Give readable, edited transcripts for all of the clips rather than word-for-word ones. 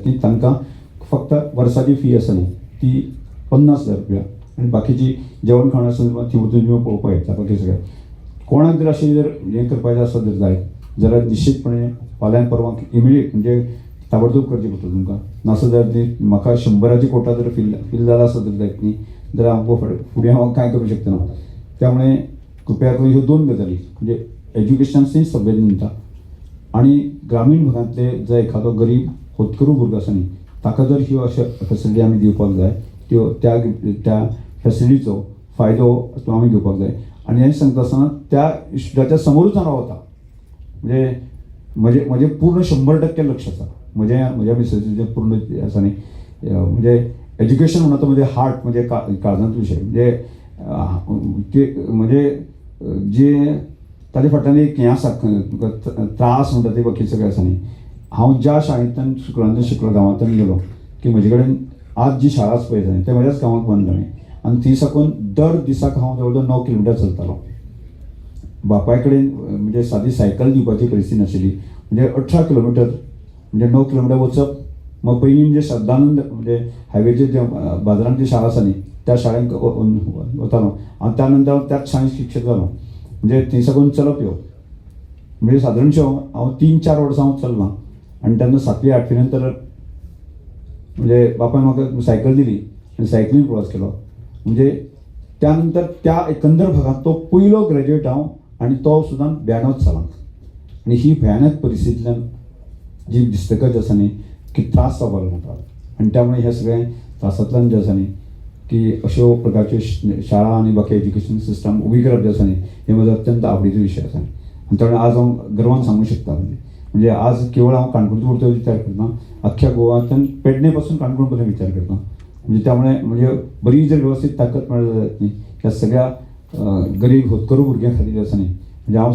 ती तांकां फक्त वर्साची फी आसा न्ही ती 50,000 रुपया आनी बाकीची जेवण खाण आसा ती वचून तुमी पळोवपाक येता. बाकी सगळें कोणाक जर अशें जर हें करपाचें आसत जर जायत जाल्यार निश्चितपणे फाल्यां परवां इमिडिएट म्हणजे ताबडतोब करची पडटली तुमकां. नासत जाल्यार ती म्हाका 100 कोटा जर फील फील जाला आसत जर जायत न्ही जाल्यार आमकां फुडें फुडें हांव कांय करूं शकतना. त्यामुळे कृपया करून ह्यो दोन गजाली म्हणजे एज्युकेशनाची संवेदनता आनी ग्रामीण भागांतले जर एखादो गरीब होतकरू भुरगो आसा न्ही ताका जर ह्यो अश्यो फेसिलिटी आमी दिवपाक जाय त्यो त्या त्या फेसिलिटीचो फायदो तो आमी घेवपाक जाय. आनी हें सांगता आसतना त्या इश्टाच्या समोरूच हांव रावता म्हणजे म्हजें म्हजें पूर्ण 100% लक्ष आसा म्हजें म्हज्या मिसेसीचें पूर्ण आसा न्ही म्हणजे एज्युकेशन म्हणटा तो म्हजें हार्ट म्हणजे काळजांतलो विशय म्हणजे ते म्हणजे जे ताजे फाटल्यान एक हें आसा तुका त्रास म्हणटा ते बाकी सगळें आसा न्ही. हांव ज्या शाळेंतल्यान स्कुलांतल्यान शिकलो गांवांतल्यान गेलो की म्हजे कडेन आज जी शाळा आसा पळय न्ही ते म्हज्याच गांवांत बांदली हांवें आनी थंय साकून दर दिसाक हांव जवळ जवळ 9 किलोमिटर चलतालो. बापाय कडेन म्हणजे सादी सायकल दिवपाची परिस्थिती नाशिल्ली म्हणजे 18 किलोमिटर म्हणजे 9 किलोमिटर वचप मग पयलीं म्हणजे श्रद्धानंद म्हणजे हायवेचेर जे बाजारांत जी शाळा आसा न्ही त्या शाळेंत वतालो आनी त्या नंतर हांव त्याच शाळेंत शिक्षक जालो म्हणजे थंय साकून चलप येवप म्हणजे सादारणशें हांव 3-4 वर्सां हांव चल्लां आनी तेन्ना 7वी 8वी नंतर म्हणजे बापायन म्हाका सायकल दिली आनी सायकलीन प्रवास केलो म्हणजे त्या नंतर त्या एकंदर भागांत तो पयलो ग्रॅज्युएट हांव आनी तो सुद्दां 92 सालांत. आनी ही भयानक परिस्थितींतल्यान जी दिसतकच आसा न्ही की त्रास जावपाक लागलो म्हाका आनी त्यामुळे हे सगळें त्रासांतल्यान जें आसा न्ही की अश्यो प्रकारच्यो शाळा आनी बाकी एज्युकेशन सिस्टम उबी करप जें आसा न्ही हें म्हजो अत्यंत आवडीचो विशय आसा. आनी त्यामुळे आज हांव गर्वान सांगूंक शकता म्हणजे आज केवळ हांव काणकोणचो पुरतो विचार करना, अख्ख्या गोवांतल्यान पेडणे पासून काणकोण पर्यंत विचार करता. म्हणजे त्यामुळे म्हणजे बरी जर व्यवस्थीत ताकद मेळ्ळी जायत न्ही ह्या सगळ्या गरीब होतकरू भुरग्यां खातीर आसा न्ही म्हणजे हांव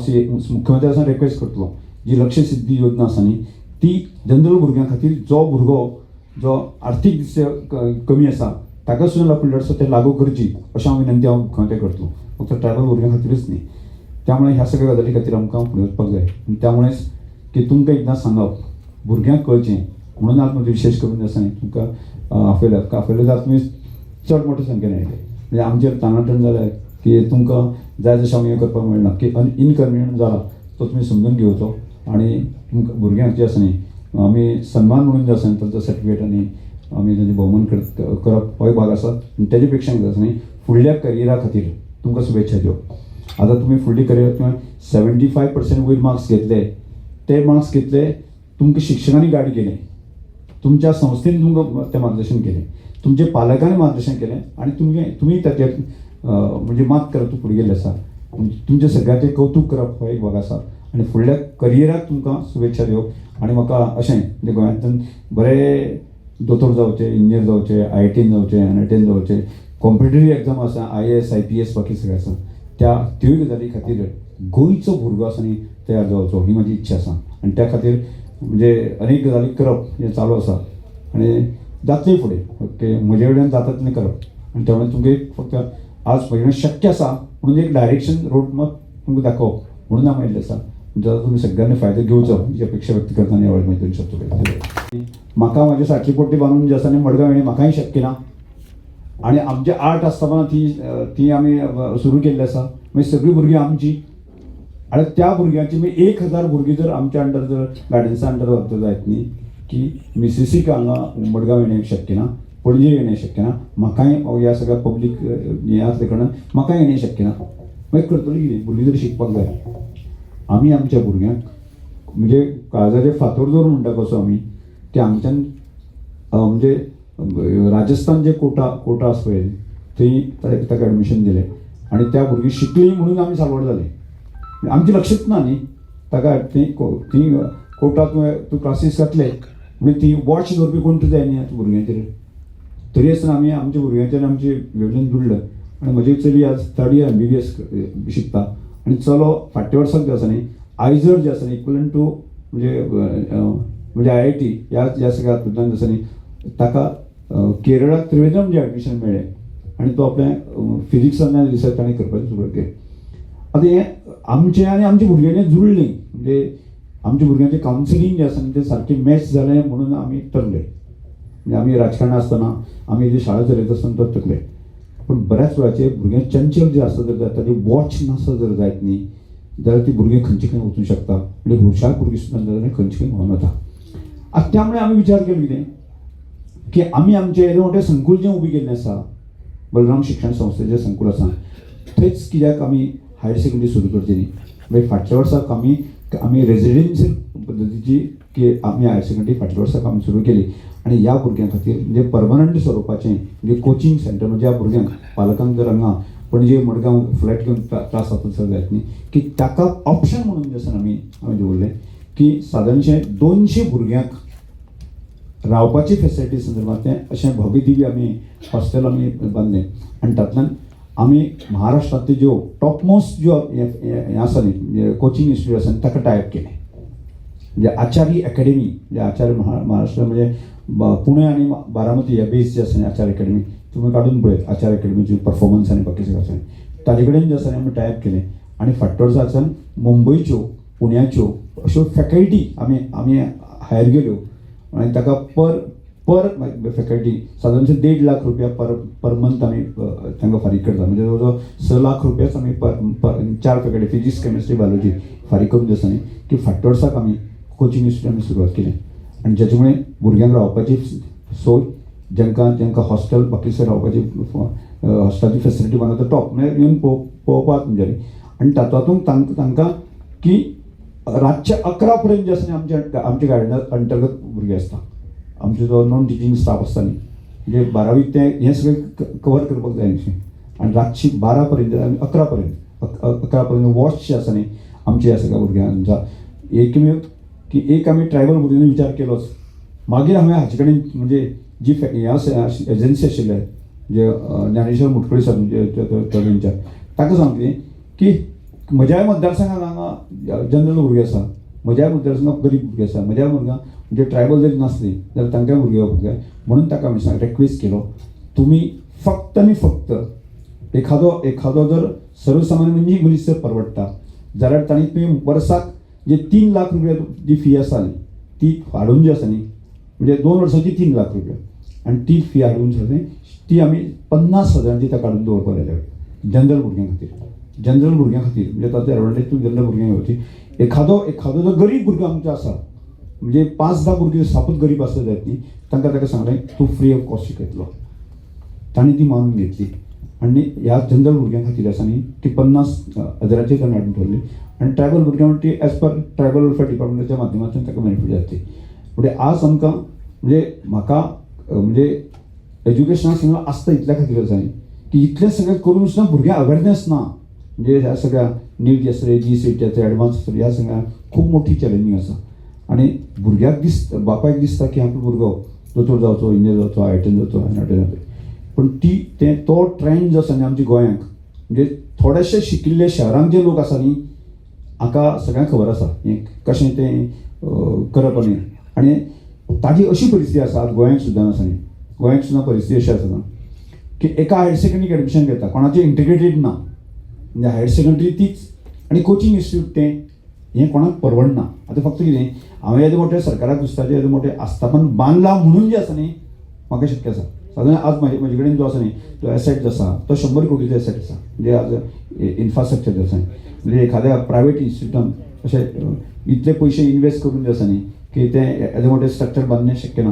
मुख्यमंत्री आसा रिक्वेस्ट करतलो जी लक्ष सिद्धी योजना आसा न्ही ती जनरल भुरग्यां खातीर जो भुरगो जो आर्थीक दृश्ट्या कमी आसा ताका सुद्दां लागू आसा ते लागू करची अशें हांव विनंती हांव मुख्यमंत्र्याक करतलो, फक्त ट्रायबल भुरग्यां खातीरच न्ही. त्यामुळे ह्या सगळ्या गजाली खातीर आमकां फुडें वचपाक जाय. आनी त्यामुळेच की तुमकां एकदां सांगप भुरग्यांक कळचें म्हणून आज म्हजें विशेश करून आसा न्ही तुमकां आपयल्यात. आपयले जाल्यार तुमी चड मोठ्या संख्येन आयले म्हणजे आमचेर ताणाटण जालें की तुमकां जाय तशें आमी हें करपाक मेळना की इनकन्विनियंट जाला तो तुमी समजून घेवचो आनी तुमकां भुरग्यांक जें आसा न्ही आमी सन्मान म्हणून जे आसा न्ही तांचो सर्टिफिकेट आनी आमी तांचें भोवमान करप हो एक भाग आसा. आनी तेजे पेक्षा कितें आसा न्ही फुडल्या करियरा खातीर तुमकां शुभेच्छा दिवप. आतां तुमी फुडली करियर तुवें 75% वयर मार्क्स घेतले ते मार्क्स घेतले तुमकां शिक्षकांनी गायड केलें, तुमच्या संस्थेन तुमकां तें मार्गदर्शन केलें, तुमच्या पालकांनी मार्गदर्शन केलें आनी तुमी ताचेर म्हणजे मात करत तूं फुडें गेल्ले आसा. तुमचें सगळ्यांचें कौतूक करप हो एक भाग आसा आनी फुडल्या करियराक तुमकां शुभेच्छा दिवप. आनी म्हाका अशें म्हणजे गोंयांतल्यान बरे दोतोर जावचे, इंजिनियर जावचे, I I tin जावचे, एन I tin जावचे, कॉम्पिटेटीव एग्जाम आसा, I A S, I P S बाकी सगळें आसा, त्या त्योय गजाली खातीर गोंयचो भुरगो आसा न्ही तयार जावचो ही म्हाजी इच्छा आसा. आनी त्या खातीर म्हणजे अनेक गजाली करप हें चालू आसा आनी जातलें फुडें. ओके, म्हजे कडल्यान जाता तितलें करप आनी त्यामुळे तुमगे फक्त आज म्हजे कडेन शक्य आसा म्हणून एक डायरेक्शन रोड मॅप तुमकां दाखोवप म्हणून हांव आयिल्लें आसा. जाचो तुमी सगळ्यांनी फायदो घेवचो ही अपेक्षा व्यक्त करतना ह्या वेळार म्हजे दोन शब्द उलयता. म्हाका म्हाजी साठी पोटी बांदून जे आसा न्ही मडगांव येणें म्हाकाय शक्य ना आनी आमचे आर्ट आसतना ती ती आमी सुरू केल्ली आसा. मागीर सगळीं भुरगीं आमची आनी त्या भुरग्यांची मागीर 1000 भुरगीं जर आमच्या अंडर जर गायडन्सा अंडर वता जायत न्ही की मिसेसीक हांगा मडगांव येणें शक्य ना, पणजे येणें शक्य ना, म्हाकाय ह्या सगळ्या पब्लीक हें आसल्या कारणान म्हाकाय येणें शक्य ना. मागीर करतली कितें? भुरगीं जर शिकपाक जाय आमी आमच्या भुरग्यांक म्हणजे काळजाचे फातर दवर म्हणटा कसो आमी की हांगच्यान म्हणजे राजस्थान जे कोटा कोटा आसा पळय थंय ताका एडमिशन दिलें आनी त्या भुरगीं शिकलीं म्हणून आमी सालवार जाले. आमचें लक्षच ना न्ही ताका थंय थंय कोटा तुवें तूं क्लासीस घातले म्हणजे ती वॉच दवरपी कोण तुजें न्ही आतां भुरग्यांचेर. तरी आसतना आमी आमच्या भुरग्यांचेर आमचे वेवलेन जुडले आनी म्हजी चली आज थर्ड इयर MBBS शिकता आनी चलो फाटल्या वर्साक जें आसा न्ही आयजर जें आसा न्ही इक्वलंट टू म्हणजे म्हणजे I I T ह्या ह्या सगळ्या हातूंतल्यान आसा न्ही ताका केरळाक त्रिवेंद्रम जें एडमिशन मेळ्ळें आनी तो आपलें फिजिक्सान रिसर्च ताणें करपाचें सुरवात केली. आतां हें आमचें आनी आमच्या भुरग्यांचें जुळ्ळें म्हणजे आमच्या भुरग्यांचें कावन्सिलींग जें आसा न्ही तें सारकें मॅच जालें म्हणून आमी तरले. म्हणजे आमी राजकारणात आसतना, आमी जी शाळा चलयता आसतना तो तकले. पूण बऱ्याच वेळाचेर भुरगें चंचल जे आसता जर जायत, ताजी वॉच नासत जर जायत न्ही जाल्यार ती भुरगीं खंयचे खंय वचूंक शकता. म्हणजे हुशार भुरगीं सुद्दां जाल्यार खंयचे खंय व्हरोन वता. आतां त्यामुळे आमी विचार केलो कितें की आमी आमचें येदें मोठें संकूल जें उबें केल्लें आसा, बलराम शिक्षण संस्थेचें संकूल आसा, थंयच कित्याक आमी हायर सेकंडरी सुरू करची न्ही. मागीर फाटल्या वर्साक आमी आमी रेजिडेन्शियल पद्दतीची की आमी हायर सेकंडरी फाटल्या वर्साक आमी सुरू केली. आनी ह्या भुरग्यां खातीर म्हणजे परमनंट स्वरुपाचें म्हणजे कोचिंग सेंटर, म्हणजे ह्या भुरग्यांक पालकांक जर हांगा पणजे मडगांव फ्लॅट घेवन त्रास जाता सर जायत न्ही की ताका ऑप्शन म्हणून जे आसा आमी आमी दवरलें की सादारणशें 200 भुरग्यांक रावपाची फेसिलिटी संदर्भात तें अशें भव्य दिव्य आमी हॉस्टेल आमी बांदलें. आनी तातूंतल्यान आमी महाराष्ट्रांतल्यो ज्यो टॉपमोस्ट ज्यो हें आसा न्ही, म्हणजे कोचिंग इन्स्टिट्यूट आसा न्ही, ताका टायप केलें. म्हणजे आचार्य एकेडमी, म्हणजे आचार्य महाराष्ट्र म्हणजे पुणे आनी बारामती ह्या बेस जे आसा न्ही आचार्य एकेडमी, तुमी काडून पळयत आचार्य एकेडमीची परफॉर्मन्स आनी बाकी सगळें आसा ताजे कडेन जे आसा न्ही आमी टायप केलें. आनी फाटल्या वर्साच्यान मुंबयच्यो, पुण्याच्यो अश्यो फॅकल्टी आमी आमी हायर केल्यो आनी ताका पर पर फॅकल्टी सादारणशे 1.5 लाख रुपया पर पर मंथ आमी तांकां फारीक करता. म्हणजे जवळ जवळ 6 लाख रुपयाच आमी पर पर चार फॅकल्टी फिजिक्स, केमिस्ट्री, बायोलॉजी फारीक करून जे आसा न्ही की फाटल्या वर्साक आमी कोचिंग इन्स्टिट्यूट आमी सुरवात केली. आनी ज्याचे मुळे भुरग्यांक रावपाची सोय, जांकां जांकां हॉस्टेल बाकी रावपाची हॉस्टेलाची फेसिलिटी बांदता टॉप, म्हणजे येवन पळोवपाक तुमच्यांनी. आनी तातूंत तांकां की रातच्या 11 पर्यंत जे आसा न्ही आमच्या आमच्या गार्डना अंतर्गत भुरगे आसता, आमचो जो नॉन टिचींग स्टाफ आसता न्ही, म्हणजे बारावी तें हें सगळें कवर करपाक जाय न्ही. आनी रातची 12 पर्यंत आनी 11 पर्यंत 11 पर्यंत वॉच जे आसा न्ही आमच्या ह्या सगळ्या भुरग्यांचा. एकमेव की एक आमी ट्रायबल भुरग्यांनी विचार केलोच. मागीर हांवें हाचे कडेन म्हणजे जी हें आसा एजन्सी आशिल्ले जे ज्ञानेश्वर मुटकुळे सर, म्हणजे ताका सांगलें की म्हज्याय मतदारसंघात हांगा जनरल भुरगे आसा, म्हज्याय मतदारसंघात गरीब भुरगे आसा, म्हज्या भुरग्यांक म्हणजे ट्रायबल जरी नासली जाल्यार तांकांय भुरगे येवपाक जाय. म्हणून ताका आमी सांग रिक्वेस्ट केलो, तुमी फक्त आनी फक्त एखादो एखादो जर सर्वसामान्य म्हणजे मनीस जर परवडटा जाल्यार तांणी तुमी वर्साक जे 3 लाख रुपया जी फी आसा न्ही ती हाडून जी आसा न्ही, म्हणजे 2 वर्सांची 3 लाख रुपया आनी ती फी हाडून जालें ती आमी 50 हजारांची ताका काडून दवरपाक जाय जनरल भुरग्यां खातीर. जनरल भुरग्यां खातीर म्हणजे ताचो एडवांटेज तूं जनरल भुरग्यांक घेवची. एखादो एखादो जो गरीब भुरगो आमचो आसा, म्हणजे 5-10 भुरगीं सापूच गरीब आसता जायत न्ही, तांकां ताका सांगलें तूं फ्री ऑफ कॉस्ट शिकयतलो. तांणी ती मानून घेतली आनी ह्या जनरल भुरग्यां खातीर आसा न्ही ती 50 हजाराचेर ताणें हाडून दवरली. आनी ट्रायबल भुरग्यांक ती एज पर ट्रायबल वेलफेअर डिपार्टमेंटाच्या माध्यमांतल्यान ताका बेनिफीट जातली. म्हणजे आज आमकां म्हणजे म्हाका म्हणजे एज्युकेशना सगळं आसता इतल्या खातीर आसा न्ही की इतलें सगळें करून सुद्दां भुरग्यांक अवेरनेस ना. म्हणजे ह्या सगळ्या नीट आसतले, जी सीटी आसतले, एडवान्स आसतले, ह्या सगळ्या खूब मोठी चॅलेंजींग आसा. आनी भुरग्याक दिसता, बापायक दिसता की आपलो भुरगो दोतोर जावचो, इंजिनियर जावचो, आयआयटीन जावचो, एनआयटीन जावचो. पूण ती तें तो ट्रेंड जो आसा न्ही आमच्या गोंयांक, म्हणजे थोडेशे शिकिल्ले शहरांक जे लोक आसा न्ही हाका सगळ्यांक खबर आसा हें कशें तें करप. आनी आनी ताजी अशी परिस्थिती आसा आज गोंयांत सुद्दां आसा न्ही, गोंयांत सुद्दां परिस्थिती अशी आसा ना की एका हायर सेकंडरीक एडमिशन घेता, कोणाचें इंटिग्रेटेड ना, म्हणजे हायर सेकंडरी तीच आनी कोचिंग इन्स्टिट्यूट तें हें कोणाक परवडना. आतां फक्त कितें हांवें येदें मोठें सरकाराक दिसता येदें मोठें आस्थापन बांदलां म्हणून जें आसा न्ही म्हाका शक्य आसा. सादारण आज म्हाजे म्हजे कडेन जो आसा न्ही तो एसेट जो आसा तो 100 कोटीचो एसेट आसा. म्हणजे आज इन्फ्रास्ट्रक्चर जे आसा म्हणजे एखाद्या प्रायवेट इन्स्टिट्यूटान अशें इतले पयशे इन्वेस्ट करून जे आसा न्ही की तें येदें मोठें स्ट्रक्चर बांदणें शक्य ना.